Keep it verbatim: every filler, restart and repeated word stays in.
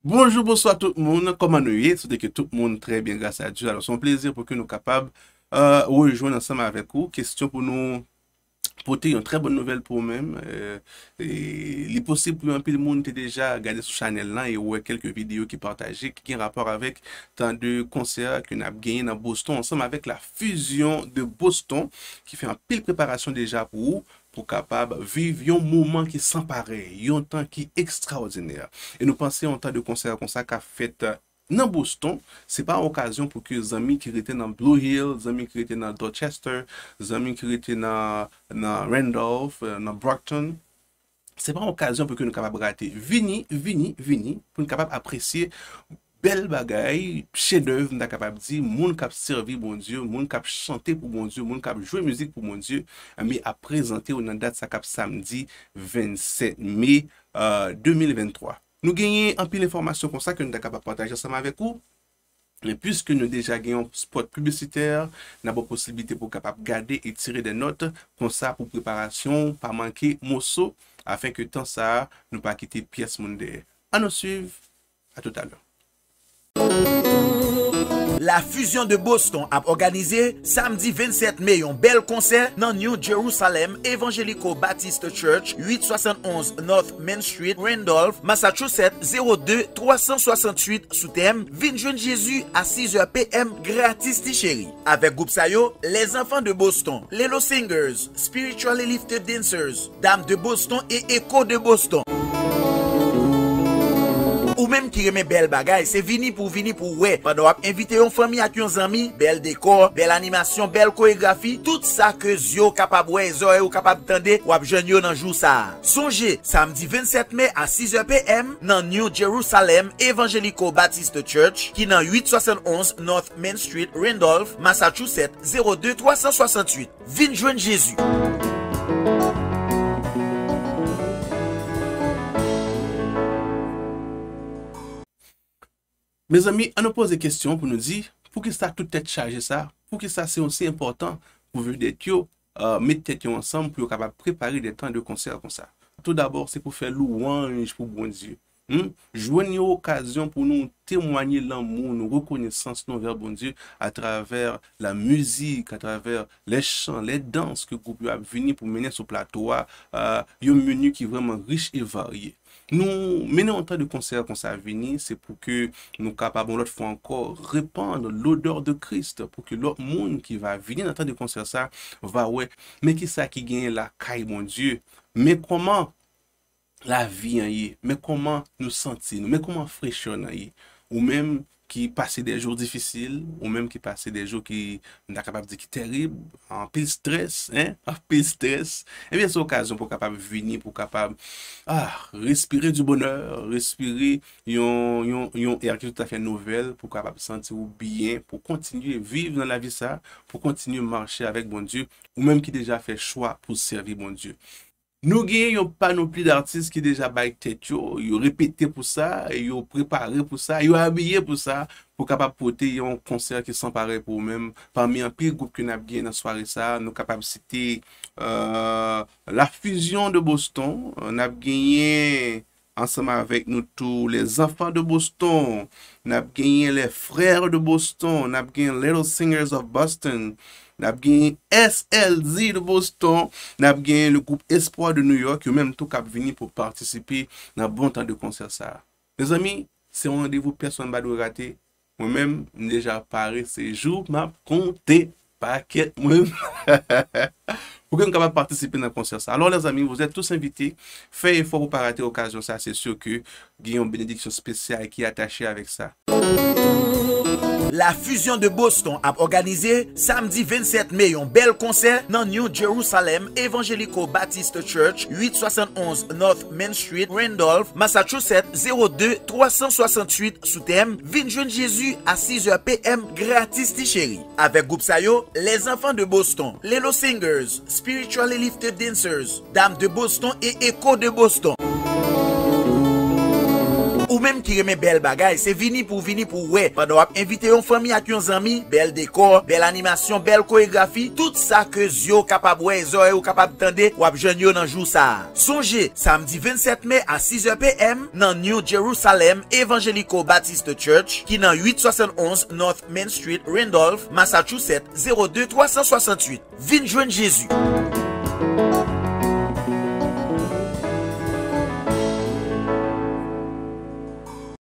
Bonjou, bonswa tout moun, kòman nou ye? Swete ke tout moun trè byen, gras a Dye. Alò, se yon plezi pou ke nou kapab, euh, rejwenn ansanm avèk ou. Kesyon pou nou pote yon trè bòn nouvèl pou ou menm. Euh, e li posib pou anpil moun te deja gade sou chanèl lan e wè kèlke videyo ki pataje, ki gen rapò avèk tan de konsè ke n ap genyen nan Boston ansanm avèk La Fusion de Boston, ki fè anpil preparasyon deja pou ou, pou kapab viv yon moman ki san parèy, yon tan ki ekstraòdinè. E nou panse yon tan de konsè konsa ka fèt nan Boston, se pa yon okazyon pou ke zanmi ki rete nan Blue Hill, zanmi ki rete nan Dorchester, zanmi ki rete nan, nan Randolph, euh, nan Brockton, se pa yon okazyon pou ke nou kapab rate. Vini, vini, vini, pou nou kapab apresye bèl bagay, chedèv, m ta kapab di, moun k ap sèvi Bondye, moun k ap chante pou Bondye, moun k ap jwe mizik pou Bondye, enben, ap prezante w nan dat sa k ap samdi vennsèt me, euh, de mil venntwa. Nou genyen anpil enfòmasyon konsa ke nou ta kapab pataje ansanm avèk ou. Men piske nou deja gen yon spòt piblisitè, n ap ba w posiblite pou w kapab gade e tire de nòt, konsa pou preparasyon w pa manke moso, afenke tan sa a, nou pa kite pyès moun dèyè. Ann nou swiv, a toutalè. La Fusion de Boston ap òganize samdi vennsèt me yon bèl konsè nan New Jerusalem Evangelical Baptist Church, uit swasannonz North Main Street, Randolph, Massachusetts, zewo de twa san swasanntuit, sou tèm Vin jwenn Jezi a sizè p m, gratis ti cheri. Avèk gwoup sa yo, Les Enfants de Boston, Little Singers, Spiritually Lifted Dancers, Dam de Boston e Eko de Boston. Ou menm ki renmen bèl bagay, se vini pou w vini pou w wè. Pandan w ap envite yon fanmi ak yon zanmi, bèl dekò, bèl animasyon, bèl koregrafi, tout sa ke zye w kapab wè e zòrèy ou kapab tande, w ap jwenn yo nan jou sa a. Sonje, samdi vennsèt me a sizè p m nan New Jerusalem Evangelical Baptist Church, ki nan uit swasannonz North Main Street, Randolph, Massachusetts, zewo de twa san swasanntuit. Vin jwenn Jezi. Mezanmi, ann nou poze kesyon pou nou di, poukisa tout tèt chaje sa? Poukisa se osi enpòtan pou vedèt yo, euh, met tèt yo ansanm pou yo kapab prepare de tan de konsè konsa? Toudabò, se pou fè louwanj pou Bondye. Hmm? Jwenn yon okazyon pou nou temwaye lanmou nou, rekonesans nou anvè Bondye atravè la mizik, atravè lè chan, lè dans ke gwoup yo ap vini pou mennen sou plato a, euh, yon meni ki vrèman rich e varye. Nou mennen yon tan de konsè konsa vini, se pou ke nou kapab yon lòt fwa ankò repann lodè de Kris, pou ke lòt moun ki va vini nan tan de konsè sa va wè, men kisa ki genyen lakay Bondye, men kòman lavi an ye, men kòman nou santi nou, men kòman frechè nan ye. Ou menm ki pase de jou difisil, ou menm ki pase de jou ki, m ta kapab di ki terib, anpil strès, en, anpil strès, ebyen se okazyon pou w kapab vini, pou w kapab, ah, respire du bonheur, respire yon, yon, yon air ki toutafè nouvèl, pou w kapab santi w byen, pou w kontinye viv nan lavi sa, pou w kontinye mache avèk Bondye, ou menm ki deja fè chwa pou w sèvi Bondye. Nou genyen yon panopli d'atis ki deja bay tèt yo, yo repete pou sa, yo prepare pou sa, yo abiye pou sa, pou kapab pote yon konsè ki san parèy pou ou menm. Pami anpil gwoup ke n ap genyen nan sware sa a, nou kapab site, euh, La Fusion de Boston, n ap genyen ansanm avèk nou tou Les Enfants de Boston, n ap genyen Les Frères de Boston, n ap genyen Little Singers of Boston, n ap genyen S L Z de Boston, n ap genyen le groupe Espoir de New York, yo menm tou k ap vini pou patisipe nan bon tan de konsè sa a. Mezanmi, se yon randevou pèsonn pa dwe rate. Mwen menm, m deja pare, se jou m ap konte pakèt mwen. Pou ke m kapab patisipe nan konsè sa. Alors, les amis, vous êtes tous invités. Fè efò pou pa rate okazyon sa, se si ke gen yon benediksyon espesyal ki atache avèk sa. La Fusion de Boston ap òganize samdi vennsèt me yon bèl konsè nan New Jerusalem Evangelical Baptist Church, uit swasannonz North Main Street, Randolph, Massachusetts, zewo de twa san swasanntuit, sou tèm Vin jwenn Jezi a sizè p m, gratis ti cheri. Avèk gwoup sa yo, Les Enfants de Boston, Little Singers, Spiritually Lifted Dancers, Dam de Boston e Eko de Boston. Ou Ou menm ki renmen bèl bagay, se vini pou w vini pou w wè. Pandan w ap envite yon fanmi ak yon zanmi, bèl dekò, bèl animasyon, bèl koregrafi, tout sa ke zye w kapab wè e zòrèy ou kapab tande, w ap jwenn yo nan jou sa a. Sonje, samdi vennsèt me a sizè p m nan New Jerusalem Evangelical Baptist Church ki nan uit swasann onz North Main Street, Randolph, Massachusetts, zewo de twa san swasantuit. Vin jwenn Jezi!